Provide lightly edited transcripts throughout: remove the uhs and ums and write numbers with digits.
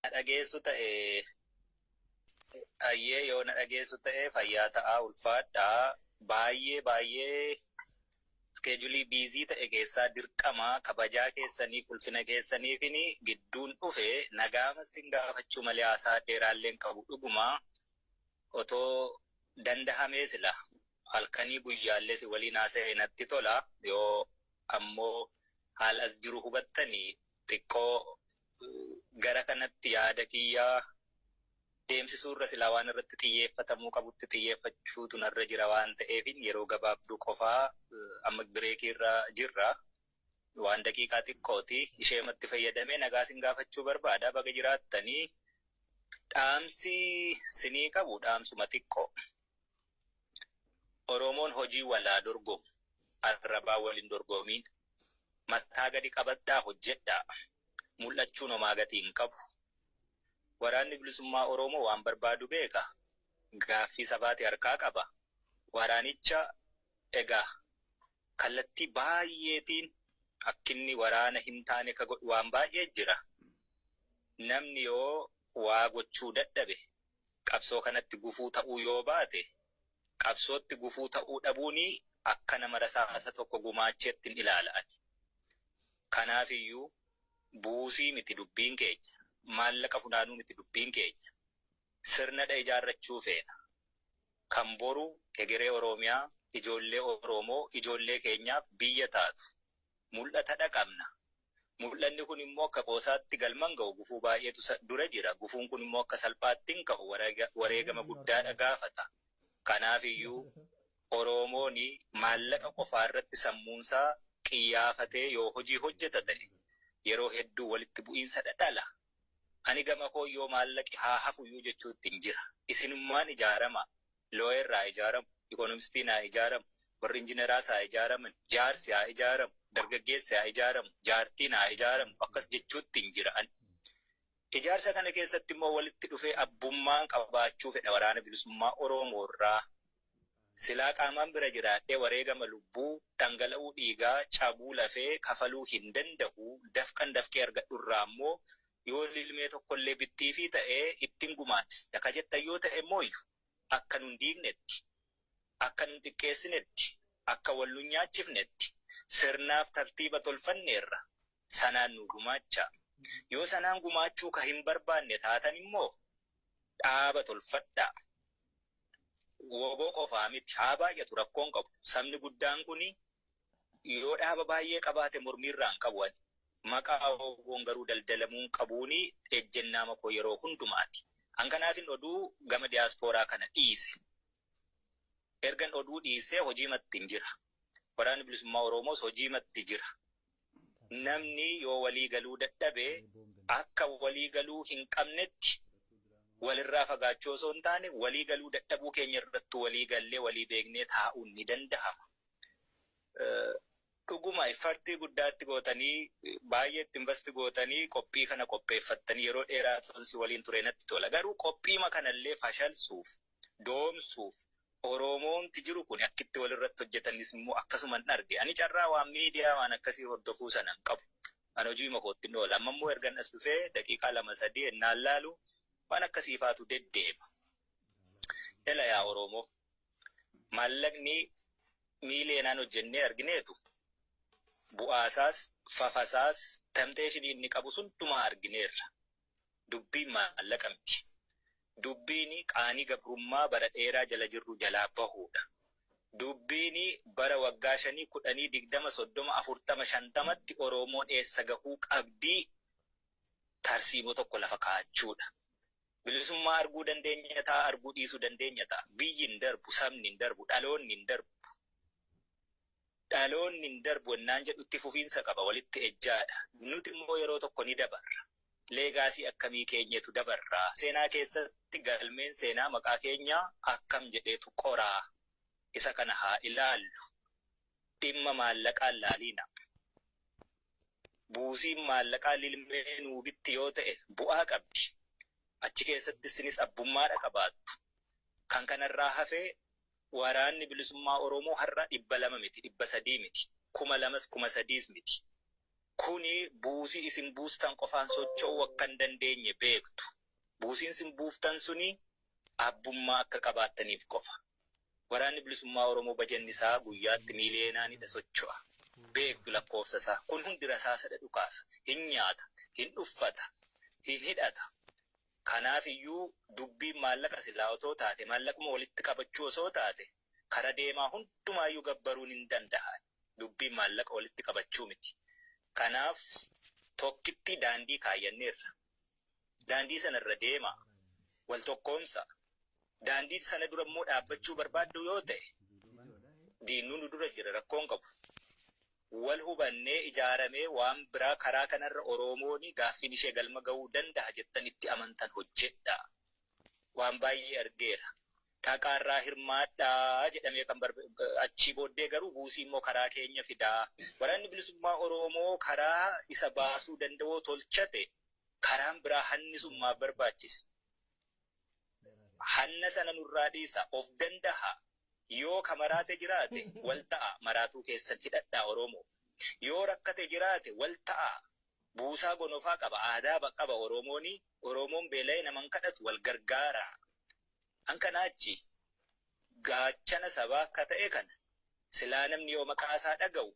Na dhageessu ta'e, ayyee, yoo na dhageessu ta'e fayyaa ta'aa, ulfaadhaa. Baay'ee baay'ee schedule busy ta'e keessaa dirqama kabajaa keessaniif, ulfina keessaniifin gidduun dhufe nagaa mastiin gaafachuu malee haasaa dheeraallee hin qabu. Dhuguma otoo dandahamee sila halkanii guyyaallee si waliin haasa'e natti tola. Yoo ammoo haala as jiru hubattanii, xiqqoo gara kanatti yaada kiyyaa deemsisuu irra silaa waan irratti xiyyeeffatamuu qabutti xiyyeeffachuutu narra jira waan ta'eef, yeroo gabaabduu qofaa, amma break irra jirra. Waan daqiiqaa xiqqooti. Isheematti fayyadamee nagaa sin gaafachuu barbaada. Baga jiraattanii. Dhaamsi sinii qabu dhaamsuma xiqqoo. Oromoon hojii walaa dorgomu. Arrabaa waliin dorgomiin. Mataa gadi qabadhaa, hojjedhaa. Mul'achuun homaa gatii hin qabu. Waraanni bilisummaa Oromoo waan barbaadu beeka. Gaaffii sabaati harkaa qaba. Waraanicha egaa kallattii baay'eetiin akkinni waraana hin taane ka godhu waan baay'ee jira. Namni yoo waa gochuu dadhabe, qabsoo kanatti gufuu ta'uu yoo baate, qabsootti gufuu ta'uu dhabuuni akka nama rasaasa tokko gumaacheetti hin ilaala'ani. Kanaafiyyuu buusii miti dubbiin keenya. Maallaqa funaanuu miti dubbiin keenya. Sirnadha ijaarrachuu feena. Kan boru egeree Oromiyaa, ijoollee Oromoo, ijoollee keenyaaf biyya taatu. Mul'ata qabna. Mul'anni kun immoo akka qoosaatti galman ga'u, gufuu baay'eetu dura jira. Gufuun kun immoo akka salphaatti hin ka'u, wareegama guddaadha gaafata. Kanaafiyyuu Oromoon maallaqa qofaa irratti sammuunsaa qiyyaafatee yoo hojii hojjeta ta'e, yeroo hedduu walitti bu'iinsa dhadhala. Ani gama koo yoo maallaqi haa hafuyyuu jechuutti hin jira. Isinummaan ijaarama. Lawyerraa ijaaramu, economistiin haa ijaaramu, warri engineeraas haa ijaaraman, jaarsi haa ijaaramu, dargaggeessi haa ijaaramu, jaartiin haa ijaaramu, akkas jechuutti hin jira. Ijaarsa kana keessatti immoo walitti dhufee abbummaan qabaachuu fedha waraana bilisummaa Oromoo irraa. Silaa qaamaan bira jiraadhee wareegama lubbuu, dhangala'uu dhiigaa, cabuu lafee kafaluu hin danda'u. Dafqan dafqee argadhu irraa immoo yoo lilmee tokkollee bittiifii ta'ee ittiin gumaacha. Ka jettan yoo ta'e immoo, akka nun diignetti, akka nun xiqqeessinetti, akka wal nun nyaachifnetti sirnaaf tartiiba tolfanneerra, sanaan nu gumaacha. Yoo sanaan gumaachuu ka hin barbaanne taatan immoo dhaaba tolfadhaa. WBO qofaa miti, haa baay'atu, rakkoon qabu. Sabni guddaan kuni yoo dhaaba baay'ee qabaate mormiirraa hin qabu ani. Maqaa WBOn garuu daldalamuun qabuuni ejjennaama koo yeroo hundumaati. Hankanaafin oduu gama diyaaspooraa kana dhiise. Ergan oduu dhiisee hojii matti hin jira. Waraanni bilisummaa Oromoos hojii matti jira. Namni yoo walii galuu dadhabe, akka walii galuu hin qabnetti walirraa fagaachuu osoo hin taane, walii galuu dadhabuu keenya irrattuu walii gallee walii beeknee taa'uun ni danda'ama. Dhuguma effort guddaatti gootanii, baay'ee itti invest gootanii, qophii kana qopheeffattanii yeroo dheeraa tonsi waliin ture natti tola. Garuu qophiima kanallee fashalsuuf, doomsuuf Oromoonti jiru kun akkitti walirratti hojjetanis immoo akkasuma hin arge. Ani carraa waan miidiyaa waan akkasii hordofuu sana hin qabu. Ani hojii kootti hin oola. Amma immoo ergan as dhufee daqiiqaa 2, 3 ennaan laalu waan akkasiifaatu deddeema. Ela yaa Oromoo, maallaqni miileenaan hojjennee argineetu bu'aasaas, fafasaas, temptation inni qabu sundumaa argineerra. Dubbiin maallaqa miti. Dubbiin qaanii gabrummaa bara dheeraa jala jirru jalaa bahuudha. Dubbiin bara waggaa 5, 10, 20, 30, 40, 50tti Oromoon eessa gahuu qabdii tarsiimoo tokko lafa kaa'achuudha. Bilisummaa arguu dandeenya ta'a, arguu dhiisuu dandeenya ta'a. Biyyi hin darbu, sabni hin darbu, dhaloonni hin darbu. Dhaloonni hin darbu ennaan jedhutti fufiinsa qaba, walitti ejjaadha. Nuti immoo yeroo tokko ni dabarra. Legacy akkamii keenyatu dabarra? Seenaa keessatti galmeen seenaa maqaa keenyaa akkam jedheetu qoraa? Isa kana haa ilaallu. Dhimma maallaqaan laaliina. Buusiin maallaqaa lilmee nuu bitti yoo ta'e bu'aa qabdi. Achi keessatti isinis abbummaadha qabaattu. Kan kanarraa hafee waraanni bilisummaa Oromoo har'a 200 miti, 300 miti, 2000s 3000s miti. Kuni buusii isin buustan qofaan socho'uu akka hin dandeenye beektu. Buusiin isin buuftan suni abbummaa akka qabaattaniif qofa. Waraanni Bilisummaa Oromoo bajanni isaa guyyaatti miiliyeenaanidha socho'a. Beektu lakkoofsa isaa. Kun hundi rasaasadha dhukaasa. Hin nyaata, hin uffata, hin hidhata. Kanaaf iyyuu dubbiin maallaqa silaa otoo taate, maallaquma walitti qabachuu osoo taate, kara deemaa hundumaayyuu gabbaruun hin danda'a. Dubbiin maallaqa walitti qabachuu miti. Kanaaf tokkitti daandii kaayyanneerra. Daandii sanarra deemaa. Wal tokkoomsa. Daandii sana dura immoo dhaabbachuu barbaaddu yoo ta'e, diinnu nu dura jira, rakkoon qabu. Wal hubannee ijaaramee waan biraa karaa kanarra Oromoon gaaffiin ishee galma ga'uu danda'a jettanitti amantan hojjedha. Waan baay'ee argeera. Dhaqaarraa hirmaadhaa jedhamee kan achii booddee garuu buusii immoo karaa keenya fidaa. Waraanni Bilisummaa Oromoo karaa isa baasuu danda'u tolchate, karaan biraa hanni sun maaf barbaachise? Hanna sana nurraa dhiisa, of danda'a. Yoo ka maraate jiraate wal ta'a, maraatuu keessan hidhadhaa Oromoo. Yoo rakkate jiraate wal ta'a. Buusaa gonofaa qaba, aadaa qaba Oromooni. Oromoon beela'ee naman kadhatu, wal gargaara. An kanaachi gaachana sabaa akka ta'e kana silaa namni yoo maqaa isaa dhaga'u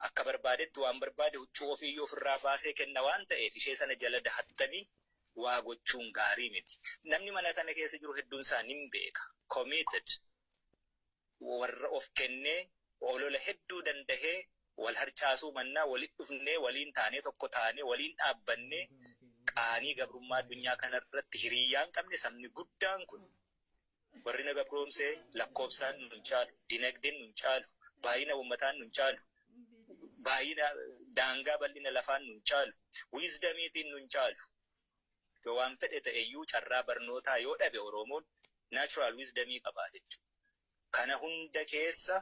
akka barbaadetti waan barbaade huccuu ofiiyyuu ofirraa baasee kenna waan ta'eef, ishee sana jala dahattanii waa gochuun gaarii miti. Namni mana kana keessa jiru hedduun isaa nin beeka. Committed. Warra of kennee olola hedduu dandahee wal harcaasuu mannaa walitti dhufnee, waliin taanee, tokko taanee, waliin dhaabbannee, qaanii gabrummaa addunyaa kanarratti hiriyyaan qabne sabni guddaan kun, warri na gabroomsee lakkoofsaan nun caalu, dinagdeen nun caalu, baay'ina uummataan nun caalu, baay'ina daangaa bal'ina lafaan nun caalu, wisdomiitiin nun caalu. Yoo waan fedhe ta'eyyuu, carraa barnootaa yoo dhabe, Oromoon natural wisdomii qabaa jechuudha. Kana hunda keessa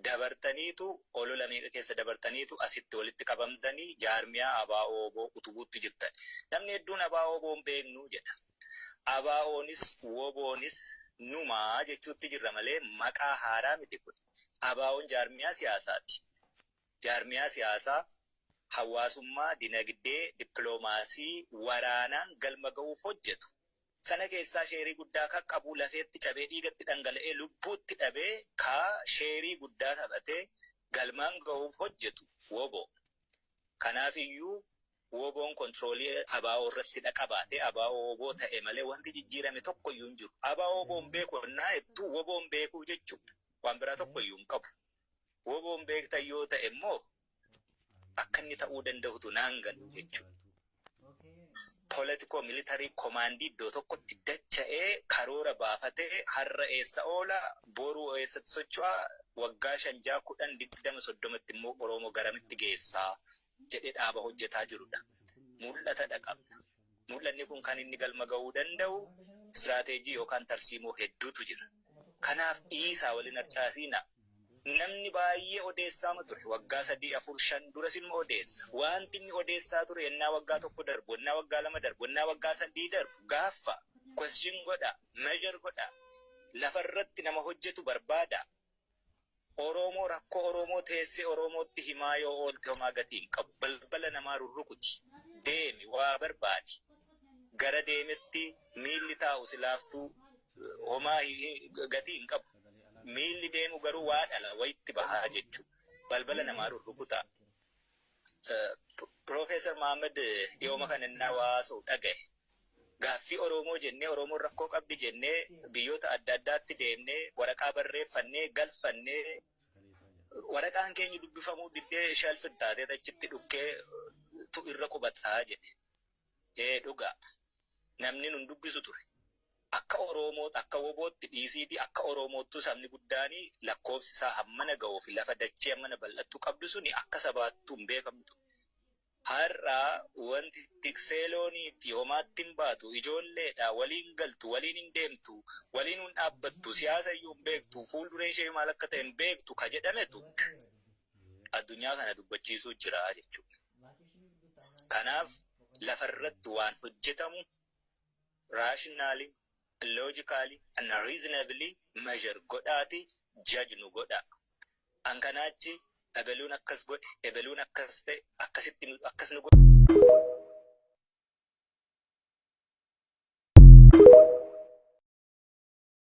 dabartaniitu, olola meeqa keessa dabartaniitu asitti walitti qabamtanii jaarmiyaa ABO utubuutti jirtan. Namni hedduun ABO hin beeknu jedha. ABOnis WBOnis numaa jechuutti jirra malee maqaa haaraa miti kun. ABOn jaarmiyaa siyaasaati. Jaarmiyaa siyaasaa hawaasummaa, dinagdee, dippiloomaasii, waraanaan galma ga'uuf hojjetu. Sana keessaa shareii guddaa kan qabu, lafeetti cabee, dhiigatti dhangala'ee, lubbuutti dhabee ka shareii guddaa taphatee galmaan ga'uuf hojjetu WBO. Kanaaf iyyuu WBOn controlii ABO irratti qabaatee ABO WBO ta'e malee wanti jijjiirame tokko iyyuu hin jiru. ABO WBOn beeku onnaa hedduu WBOn beekuu jechuudha. Waan biraa tokko iyyuu hin qabu. WBOn beektan yoo ta'e immoo akka inni ta'uu danda'utu naan galu jechuudha. Political military commandii iddoo tokkotti dacha'ee karoora baafatee, har'a eessa oola, boruu eessatti socho'a, waggaa 5, 6, 10, 20, 30tti immoo Oromoo garamitti geessaa jedhee dhaaba hojjetaa jirudha. Mul'ata qabna. Mul'anni kun kan inni galma ga'uu danda'u istiraateejii yookaan tarsiimoo hedduutu jira. Kanaaf dhiisaa, waliin harcaasiina. Namni baay'ee odeessaama ture. Waggaa 3, 4, 5 duras immoo odeessa. Wanti inni odeessaa ture ennaa waggaa 1 darbu, ennaa waggaa 2 darbu, ennaa waggaa 3 darbu gaaffa. Question godha, measure godha. Lafarratti nama hojjetu barbaada. Oromoo rakkoo Oromoo teessee Oromootti himaa yoo oolte homaa gatii hin qabu. Balbala namaa rurrukuti. Deemi, waa barbaadi. Gara deemetti miilli taa'u silaaftuu homaa gatii hin qabu. Miilli deemu garuu waa dhala, wayitti bahaa jechuudha. Balbala namaa rurrukutaa. Piroofeesar Mahammad dhiyooma kana innaa waasoo dhagaye. Gaaffii Oromoo jennee, Oromoon rakkoo qabdi jennee, biyyoota adda addaatti deemnee waraqaa barreeffannee galfannee, waraqaan keenya dubbifamuu diddee shelf taatee achitti dhukkee tu irra qubataa jedhe. Ee, dhugaa. Namni nun dubbisu ture. Akka Oromoo, akka WBOtti dhiisiitii, akka Oromoottuu sabni guddaanii lakkoofsi isaa hammana ga'uu fi lafa dachee hammana bal'attu qabdu suni akka sabaattuu hin beekamtu. Har'a wanti tiksee looniitti homaatti hin baatu, ijoolleedha, waliin galtu, waliin hin deemtu, waliin hin dhaabbattu, siyaasa iyyuu hin beektu, fuuldureen ishee maal akka ta'e hin beektu ka jedhametu addunyaa kana dubbachiisuu jira jechuudha. Kanaaf lafarratti waan hojjetamu rationally, logically and reasonably measure godhaati judge nu godha. An kanaachi Ebeluun akkas godhe, ebeluun akkas ta'e, akkasitti akkas nu godhe.